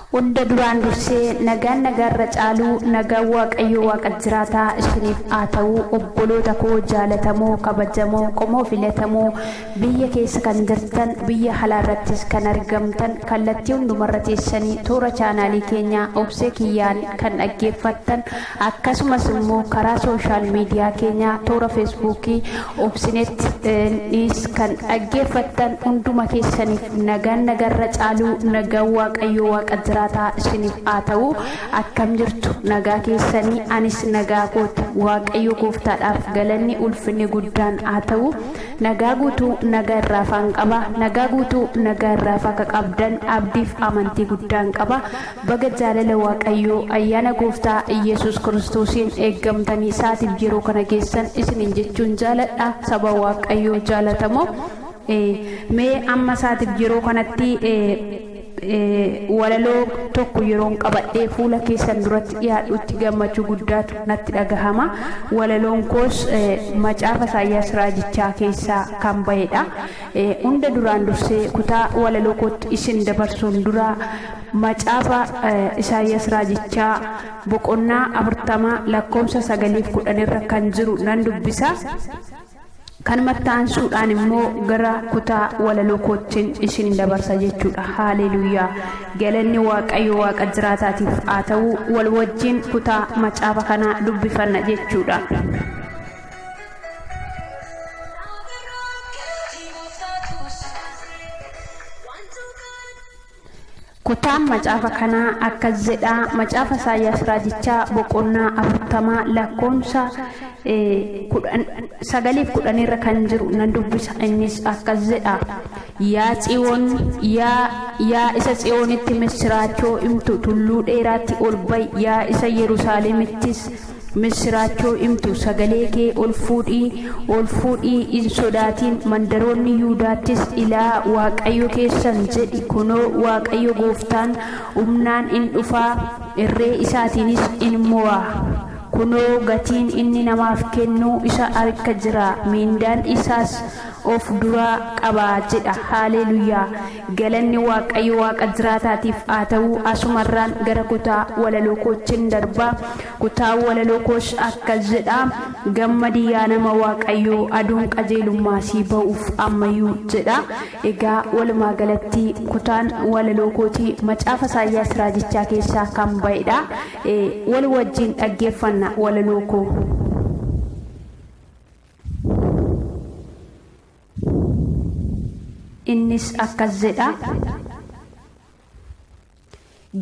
Hunda duraan dursee nagaan nagaarra caaluu nagaan Waaqayyoo Waaqa jiraataa isiniif haa ta'u. Obboloota koo jaalatamoo, kabajamoo, qomoo filatamoo, biyya keessa kan jirtan, biyya halaarrattis kan argamtan, kallattii hundumarra teessanii toora chaanaalii keenyaa Obsee Kiyyaan kan dhaggeeffattan, akkasumas immoo karaa sooshaal miidiyaa keenyaa toora Feesbuukii Obsinet nis kan dhaggeeffattan, hunduma keessaniif nagaan nagarra caaluu nagaan Waaqayyoo Waaqa jiraataa isiniif haa ta'u. Akkam jirtu? Nagaa keessanii? Anis nagaa kooti. Waaqayyo gooftaadhaaf galanni ulfinni guddaan haa ta'u. Nagaa guutuu, nagaa irraa afaan qaba. Nagaa guutuu, nagaa irraa akka qabdan abdiif amantii guddaan qaba. Baga jaalala Waaqayyoo, ayyaana gooftaa Iyyasuus Kiristoosiin eeggamtanii isaatiif yeroo kana geessan isiniin jechuun jaaladha, saba Waaqayyoo jaalatamoo. Mee amma isaatiif yeroo kanatti walaloo tokko yeroon qabadhee fuula keessan duratti dhiyaadhutti gammachuu guddaatu natti dhagahama. Walaloon koos macaafa Isaayyaas raajichaa keessaa kan bahedha. Hunda duraan dursee kutaa walaloo kootti isin dabarsuun dura macaafa Isaayyaas raajichaa boqonnaa 40 lakkoofsa 9 fi 10 irra kan jiru nan dubbisa. Kanumatti aansuudhaan immoo gara kutaa walaloo koottin isin dabarsa jechuudha. Haaleluuyaa! Galanni Waaqayyo Waaqa jiraataatiif haa ta'u. Wal wajjin kutaa macaafa kanaa dubbifanna jechuudha. Kutaan macaafa kanaa akkas jedha, Macaafa Isaayyaas Raajichaa boqonnaa 40 lakkoofsa 9 fi 10 irra kan jiru nan dubbisa. Innis akkas jedha, Yaa Tsiyoon, yaa, yaa isa Tsiyoonitti missiraachoo himtu, tulluu dheeraatti ol ba'i, yaa isa Yerusaalemittis Missiraachoo himtu, sagalee kee ol fuudhi, ol fuudhi, hin sodaatin, mandaroonni Yihudaattis, Ilaa, Waaqayyo keessan jedhi, kunoo, Waaqayyo gooftaan humnaan in dhufa, irree isaatiinis in mo'a. Kunoo, gatiin inni namaaf kennu isa harka jira, mindaan isaas of dura qaba jedha. Haaleluyaa! Galanni Waaqayyo Waaqa jiraataatiif haa ta'u. Asumarraan gara kutaa walaloo koottin darba. Kutaan walaloo koos akkas jedha, Gammadi yaa nama Waaqayyoo, aduun qajeelummaa sii ba'uuf ammayyuu jedha. Egaa walumaa galatti kutaan walaloo kootii macaafa Isaayyaas raajichaa keessaa kan ba'edha. Wal wajjin dhaggeeffanna walaloo koo. Innis akkas jedha.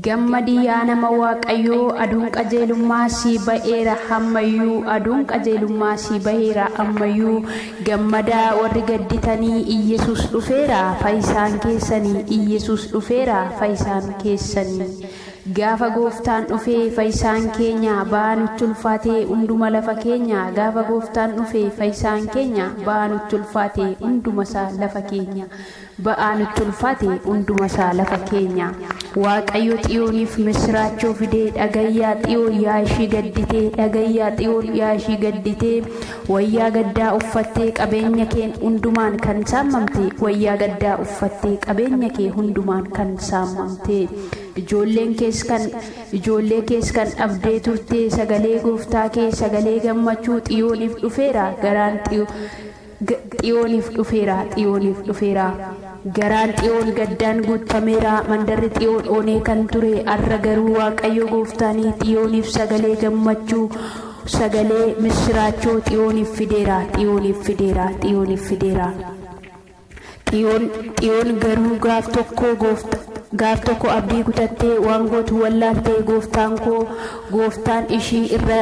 Gammadi yaa nama Waaqayyoo, aduun qajeelummaa sii ba'eera hammayyuu, aduun qajeelummaa sii baheera ammayyuu. Gammadaa warri gadditanii, Iyyesuus dhufeera fayyisaan keessanii, Iyyesuus dhufeera fayyisaan keessanii. Gaafa gooftaan dhufee fayyisaan keenya ba'aa nutti ulfaatee hunduma lafa keenya, gaafa gooftaan dhufee fayyisaan keenya ba'aa nutti ulfaatee hunduma isaa lafa keenya, ba'aa nutti ulfaate hunduma isaa lafa keenya. Waaqayyo Xiyooniif missiraachoo fidee, dhagayyaa Xiyoon yaa ishii gadditee, dhagayyaa Xiyoon yaa ishii gadditee, wayyaa gaddaa uffattee qabeenya keen hundumaan kan saammamte, wayyaa gaddaa uffattee qabeenya kee hundumaan kan saammamte. Ijoolleen kees kan ijoollee kees kan dhabdee turte, sagalee gooftaa kee sagalee gammachuu Xiyooniif dhufeera, garaan Xiyooniif dhufeera, Xiyooniif dhufeera. Garaan Xiyoon gaddaan guuttameera, mandarri Xiyoon onee kan ture, har'a garuu Waaqayyo gooftaanii Xiyooniif sagalee gammachuu, sagalee missiraachoo Xiyooniif fideera, Xiyooniif fideera, Xiyooniif fideera. Xiyoon, Xiyoon garuu gaaf tokko goofta, gaaf tokko abdii kutattee waan gootu wallaaltee gooftaan koo gooftaan ishii irra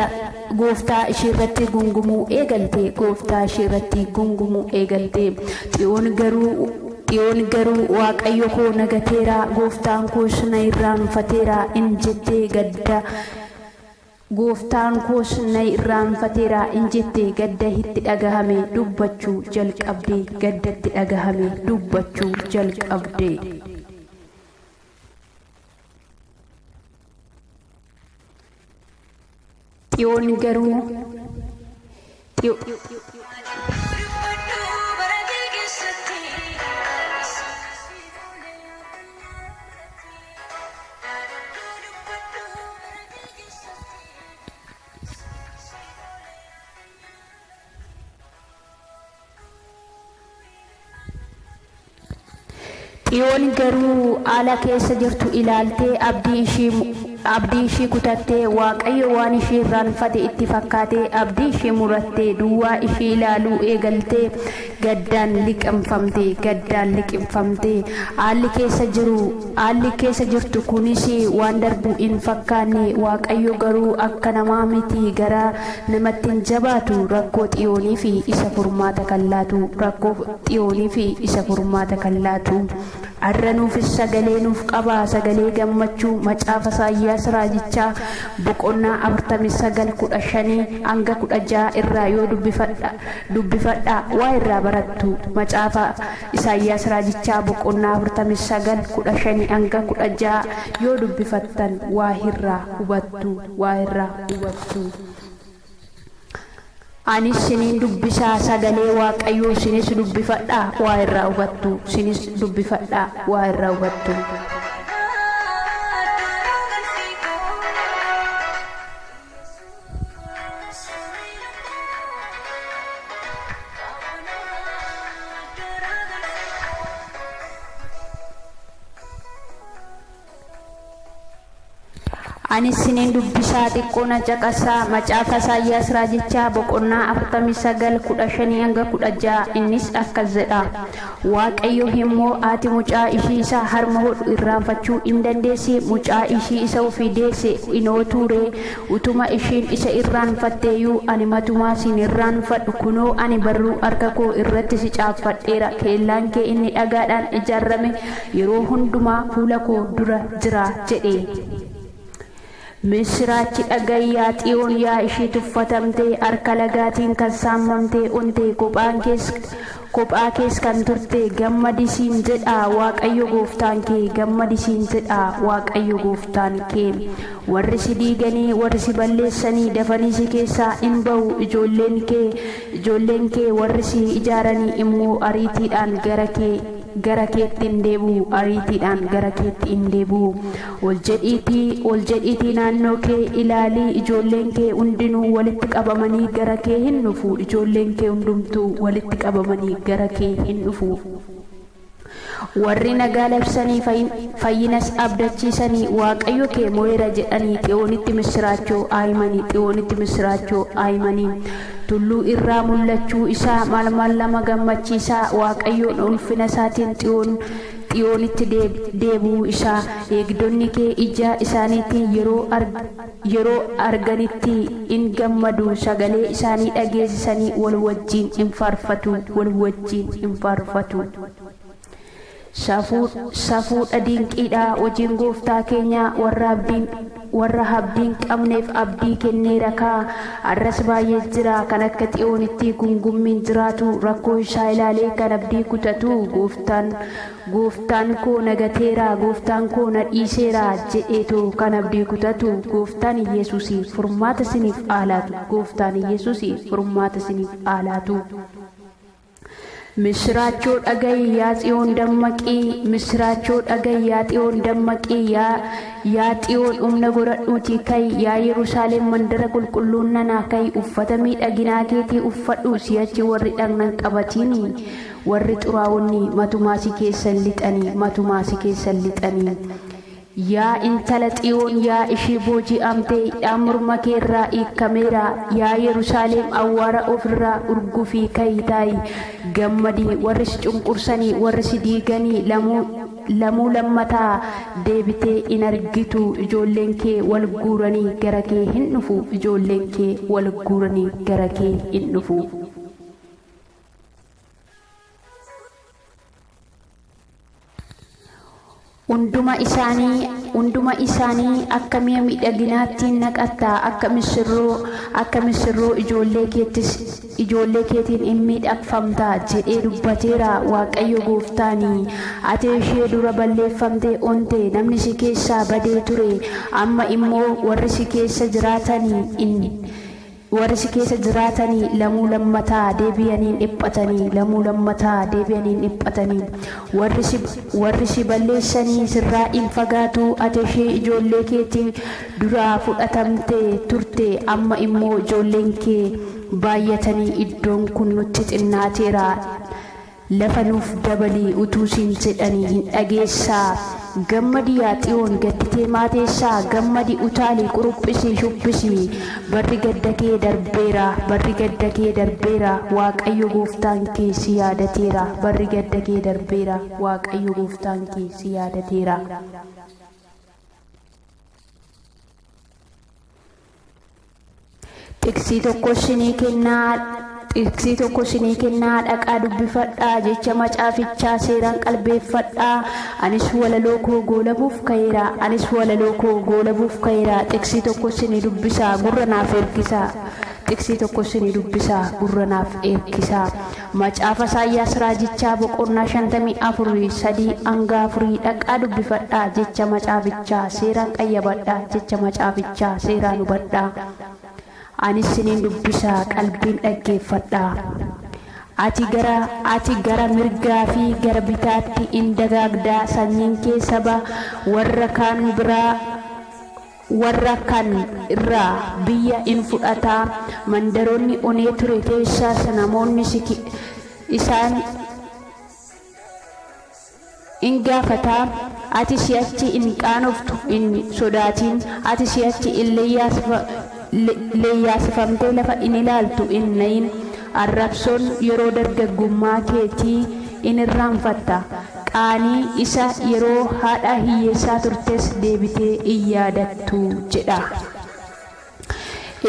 gooftaa ishii irratti gungumuu eegalte, gooftaa ishii irratti gungumuu eegalte. Xiyoon garuu Xiyoon garuu Waaqayyo koo na gateera, gooftaan koos na irraanfateera in jettee gadda. Gooftaan koos na irraanfateera in jette gadda itti dhagahame dubbachuu jalqabde, gadda itti dhagahame dubbachuu jalqabde. Xiyoon garuu. Xiyoon garuu haala keessa jirtu ilaaltee abdii ishii kutattee, Waaqayyo waan ishii irraanfate itti fakkaatee abdii ishii murattee, duwwaa ishii ilaaluu eegaltee gaddaan liqimfamte, gaddaan liqimfamte. Haalli keessa jiru haalli keessa jirtu kunis waan darbu hin fakkaanne. Waaqayyo garuu akka namaa miti, gara namatti hin jabaatu. Rakkoo Xiyoonii fi isa furmaata kan laatu, rakkoo Xiyoonii fi isa furmaata kan laatu. Har'a nuufis sagalee nuuf qaba, sagalee gammachuu. Macaafa Isaayyaas raajichaa boqonnaa 49 15 hanga 16 irraa yoo dubbifadha waa irraa barattu. Macaafa Isaayyaas raajichaa boqonnaa 49 15 hanga 16 yoo dubbifattan waa irraa hubattu, waa irraa hubattu. Anis siniin dubbisaa sagalee Waaqayyoo, sinis dubbifadhaa waa irraa hubattu, sinis dubbifadhaa waa irraa hubattu. Anis siniin dubbisaa, xiqqoo na caqasaa. Macaafa Isaayyaas raajichaa boqonnaa 49 15 hanga 16, innis akkas jedha: Waaqayyo immoo, haati mucaa ishii isa harma hodhu irraanfachuu in dandeessi? Mucaa ishii isa ofii deesse in ootuu ree? Utuma ishiin isa irraanfatteeyyuu ani matumaa si hin irraanfadhu. Kunoo, ani barruu harka koo irratti si caaffadheera, kellaan kee inni dhagaadhaan ijaarame yeroo hundumaa fuula koo dura jira jedhe. Misiraachi dhaga'i, yaa Xiyoon, yaa ishii tuffatamte, harka lagaatiin kan saamamte, onte, kophaa kees kan turte, gammadi siin jedha Waaqayyo gooftaan kee, gammadi siin jedha Waaqayyo gooftaan kee. Warri si diiganii, warri si balleessanii dafanii si keessaa in ba'u, ijoolleen kee warri si ijaaranii immoo ariitiidhaan gara keetti in deebi'u, ariitiidhaan gara keetti in deebi'u. Ol jedhiitii, ol jedhiitii naannoo kee ilaalii, ijoolleen kee hundinuu walitti qabamanii gara kee hin dhufu, ijoolleen kee hundumtuu walitti qabamanii gara kee hin dhufu. Warri nagaa labsanii fayyinas abdachiisanii, Waaqayyo kee mo'eera jedhanii Xiyoonitti misiraachoo haa himanii, Xiyoonitti misiraachoo haa himanii. Tulluu irraa mul'achuu isaa maal maal nama gammachiisaa! Waaqayyoon ulfina isaatiin Xiyoonitti deebi'uu isaa eegdonni kee ija isaaniitiin yeroo arganitti in gammadu, sagalee isaanii dhageessisanii wal wajjin in faarfatu, wal wajjin in faarfatu. Safuudha, dinqiidha hojiin gooftaa keenya, warra abdiin qabneef abdii kenneera kaa. Arras baay'ee jira kan akka Xiyoonitti gungummiin jiraatu, rakkoo isaa ilaalee kan abdii kutatu. Gooftaan koo na gateera, gooftaan koo na dhiiseera jedheetu kan abdii kutatu. Gooftaan Yesuus furmaata isiniif haalaatu, gooftaan Yesuus furmaata isiniif haalaatu. Misiraachoo dhaga'i, yaa Xiyoon, dammaqii! Misiraachoo dhaga'i, yaa Xiyoon, dammaqii! Yaa Xiyoon, humna godhadhuutii ka'i! Yaa Yerusaalem mandara qulqulluun nanaa, ka'i, uffata miidhaginaa keetii uffadhu! Si'achi warri dhagna hin qabatiin, warri xuraa'onni matumaa si keessa hin lixanii, matumaa si keessa hin lixanii. Yaa intala Xiyoon, yaa ishii booji'amte, hidhaan morma kee irraa hiikameera. Yaa Yerusaalem, awwaara ofirraa urgufii ka'i, taa'i, gammadi! Warri si cunqursanii, warri si diiganii lamuu lammataa deebitee hin argitu. Ijoolleen kee wal guuranii gara kee hin dhufu, ijoolleen kee wal guuranii gara kee hin dhufu. Hunduma isaanii Hunduma isaanii akka mi'a miidhaginaatti naqatta, akka misirroo akka misirroo ijoollee keettis ijoollee keetiin in miidhagfamta jedhee dubbateera Waaqayyo gooftaani. Ati ishee dura balleeffamtee onte, namni si keessaa badee ture, amma immoo warri si keessa jiraatanii in warri si keessa jiraatanii lamuu lammataa deebi'anii hin dhiphatanii, lamuu lammataa deebi'anii hin dhiphatanii. Warri si warri si balleessanii sirraa in fagaatu. Ati ishee ijoollee keetii duraa fudhatamte turte, amma immoo ijoolleen kee baay'atanii iddoon kun nutti xinnaateera, lafa nuuf dabali utuu siin jedhanii hin dhageessaa. Gammadi yaa Xiyoon, gadditee maateessaa, gammadi, utaali, quruphisi, shubbisi. Barri gadda kee darbeera, barri gadda kee darbeera, Waaqayyo gooftaan kee si yaadateera. Barri gadda kee darbeera, Waaqayyo gooftaan kee si yaadateera. Xiqsii tokko isinii kennaa, xiqsii tokko isinii kennaa, dhaqaa dubbifadhaa, jecha macaafichaa seeraan qalbeeffadhaa. Anis walaloo koo goolabuuf ka'eera, anis walaloo koo goolabuuf ka'eera. Xiqsii tokko isinii dubbisaa, gurra naaf ergisaa. Xiqsii tokko isinii dubbisaa, gurra naaf ergisaa. Macaafa Isaayyaas raajichaa boqonnaa 54 3 hanga 4 dhaqaa dubbifadhaa, jecha macaafichaa seeraan qayyabadhaa, jecha macaafichaa seeraan hubadhaa. Anis isiniin dubbisaa, qalbiin dhaggeeffadhaa. Ati gara mirgaa fi gara bitaatti in dagaagdaa, sanyiin kee saba warra kaan biraa warra kan irraa biyya in fudhataa, mandaroonni onee ture keessaas namoonni isaan in gaafataa. Ati si'achi hin qaanoftu, hin sodaatin. Ati si'achi in leeyyaasifamtee lafa in ilaaltu, hin nayin. Arrabsoon yeroo dargaggummaa keetii in irraanfatta, qaanii isa yeroo haadha hiyyeessaa turtes deebitee hin yaadattu jedha.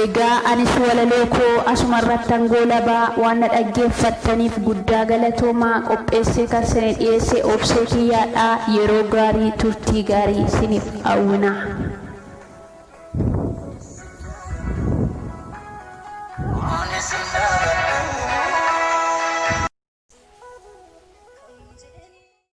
Egaa anis walaloo koo asuma irrattan goolabaa. Waan na dhaggeeffattaniif guddaa galatoomaa. Qopheessee kan isinii dhiyeesse Obsee Kiyyaadha. Yeroo gaarii, turtii gaarii isiniif hawwina.